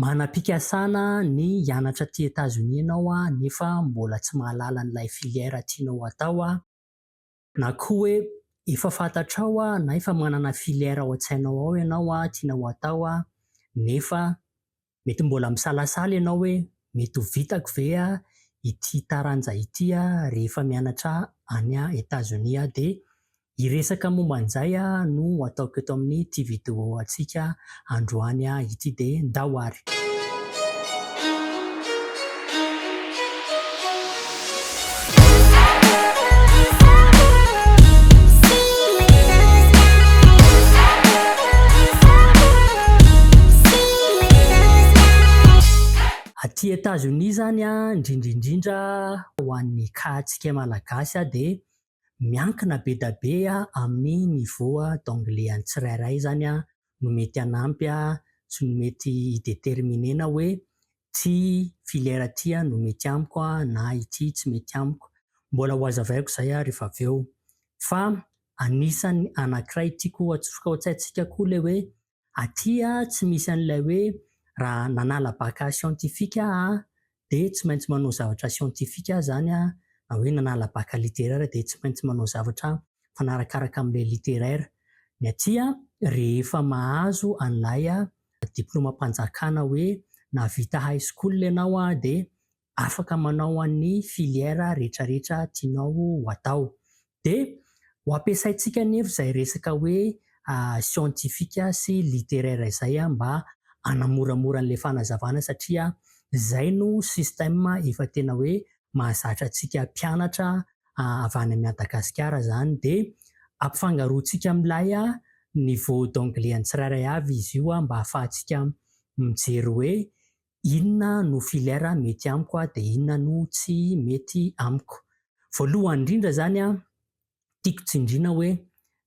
Manam-pikasana ny hianatra aty Etazonia ianao nefa mbola tsy mahalala an'ilay filière tianao hatao, na koa hoe efa fantatrao na efa manana filière ao an-tsainao ao ianao tianao hatao nefa mety mbola misalasala ianao hoe mety ho vitako ve ity taranja ity rehefa mianatra any Etazonia dia Hiresaka momba an'izay no ataoko eto amin'ity video antsika androany ity dia ndao ary. Aty Etazonia izany indrindra indrindra ho an'ny cas antsika Malagasy dia Miankina be da be amin'ny niveau d'anglais an'ny tsirairay izany no mety hanampy sy no mety hi-determiner-na hoe ity filière ity no mety amiko na ity tsy mety amiko. Mbola ho hazavaiko izay rehefa avy eo. Fa anisan'ny anankiray tiako hatsofoka ao an-tsaintsika koa ilay hoe Aty tsy misy an'ilay hoe raha nanala bac scientifique aho dia tsy maintsy manao zavatra scientifique aho izany na hoe nanala bac littéraire dia tsy maintsy manao zavatra mifanarakaraka amin'ilay littéraire. Ny aty rehefa mahazo an'ilay diplaomam-panjakana hoe nahavita high school ianao dia afaka manao an'ny filière rehetrarehetra tianao ho atao. Dia ho ampiasaintsika anefa izay resaka hoe scientifique sy littéraire izay mba hanamoramora an'ilay fanazavana satria izay no système efa tena hoe mahazatra antsika mpianatra avy any Madagasikara izany. Dia ampifangaroantsika amin'ilay niveau d'anglais an'ny tsirairay avy izy io mba hahafahantsika mijery hoe Inona no filière mety amiko dia inona no tsy mety amiko. Voalohany indrindra izany an, tiako tsindriana hoe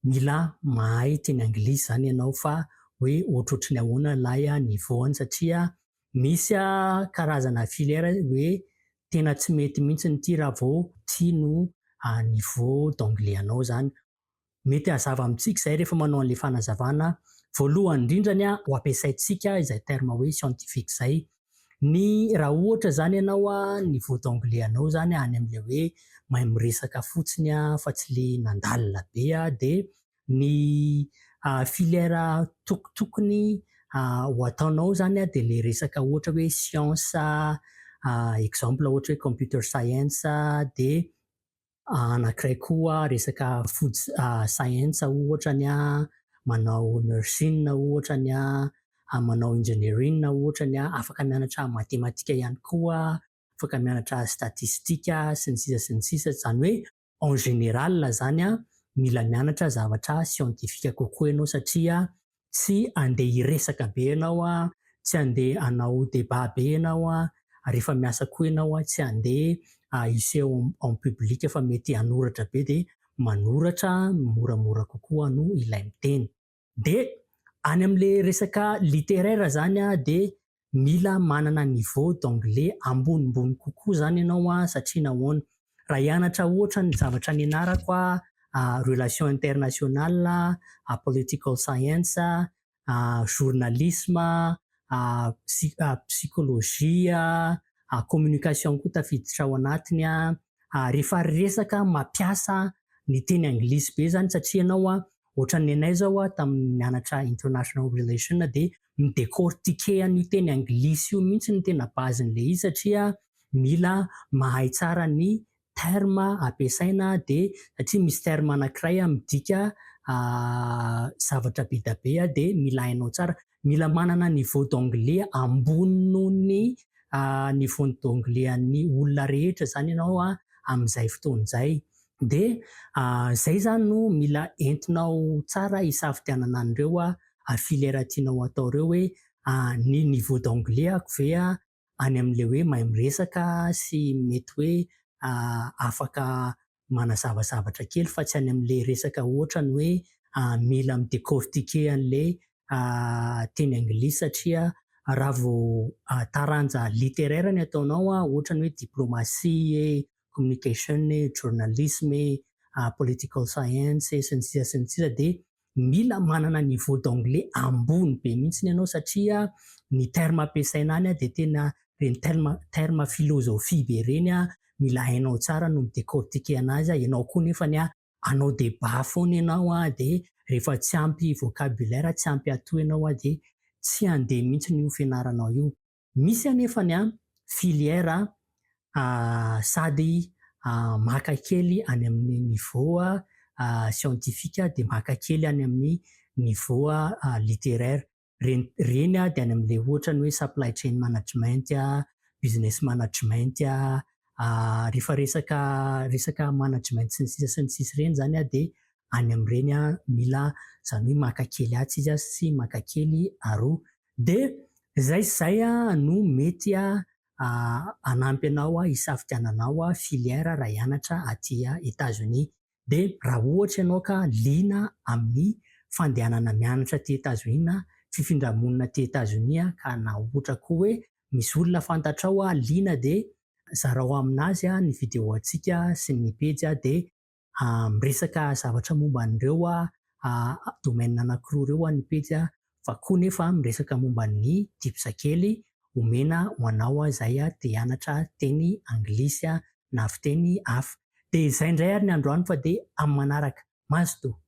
mila mahay teny anglisy izany ianao fa hoe ohatrohatry ny ahoana ilay niveau-ny satria misy karazana filière hoe tena tsy mety mihitsy ity raha vao ity no niveau d'anglais anao izany. Mety hazava amintsika izay rehefa manao an'ilay fanazavana. Voalohany indrindra ny ho ampiasaintsika izay terme hoe scientifique izay. Ny raha ohatra izany ianao niveau d'anglais anao izany any amin'ilay hoe mahay miresaka fotsiny fa tsy ilay nandalina be dia ny filière tokotokony ho ataonao izany dia ilay resaka ohatra hoe science, exemple ohatra hoe computer science dia Anankiray koa resaka food science ohatra ny manao nursing ohatra ny manao engineering ohatra ny afaka mianatra matematika ihany koa, afaka mianatra statistique sy ny sisa sy ny sisa, izany hoe en général izany mila mianatra zavatra scientifique kokoa ianao satria Tsy andeha hiresaka be ianao an, tsy andeha hanao débat be ianao an, rehefa miasa koa ianao an, tsy andeha hiseho en public fa mety hanoratra be dia manoratra moramora kokoa noho ilay miteny. Dia any amin'ilay resaka littéraire izany an, dia Mila manana niveau d'anglais ambonimbony kokoa zany ianao an, satria nahoana? Raha hianatra ohatra ny zavatra nianarako an, relation internationale, political science, journalisme, psychologie, communication koa tafiditra ao anatiny an, rehefa resaka mampiasa ny teny anglisy be zany satria ianao an, ohatran'ny anay zao an tamin'ny nianatra international relation dia mi-decortiquer an'io teny anglisy io mihitsy no tena base-n'ilay izy satria mila mahay tsara ny terme ampiasaina dia satria misy terme anankiray midika zavatra be dia be dia mila hainao tsara. Mila manana niveau d'anglais ambony noho ny niveau d'anglais an'ny olona rehetra izany ianao amin'izay fotoana izay. Dia izay izany no mila entinao tsara hisafidianana an'ireo filière tianao atao ireo hoe ny niveau d'anglais ako ve any amin'ilay hoe mahay miresaka sy mety hoe afaka manazava zavatra kely fa tsy any amin'ilay resaka ohatra ny hoe mila mi-decortiquer an'ilay teny anglisy satria raha vao taranja littéraire ny ataonao ohatra ny hoe diplomatie e, communication e, journalisme e, political science e, sy ny sisa sy ny sisa dia mila manana niveau d'anglais ambony be mihitsy ianao, satria ny terme ampiasaina any dia tena ireny terme philosophie be ireny, mila hainao tsara no mi-décortiquer anazy ianao koa. Nefany hanao débat foana ianao, dia rehefa tsy ampy vocabulaire, tsy ampy atout ianao, dia tsy handeha mihitsy io fianaranao io. Misy anefany filière sady maka kely any amin'ny niveau scientifique, dia maka kely any amin'ny niveau littéraire ireny, dia any amin'ilay ohatra ny hoe supply chain management, business management. Rehefa resaka management sy ny sisa sy ny sisa ireny zany, dia any amin'ireny mila izany hoe maka kely atsy izy sy maka kely aroa. Dia izay sy izay no mety hanampy anao hisafidiananao filière raha hianatra aty Etazonia. Dia raha ohatra ianao ka liana amin'ny fandehanana mianatra aty Etazonia na fifindramonina aty Etazonia, ka na ohatra koa hoe misy olona fantatrao liana, dia zarao aminazy ny vidéo antsika sy ny pejy, dia miresaka zavatra momba an'ireo domaine anankiroa ireo ny pejy, fa koa nefa miresaka momba ny tips kely omena ho anao izay te hianatra teny anglisy na fiteny hafa. Dia izay indray ary ny androany, fa dia amin'ny manaraka. Mazotoa.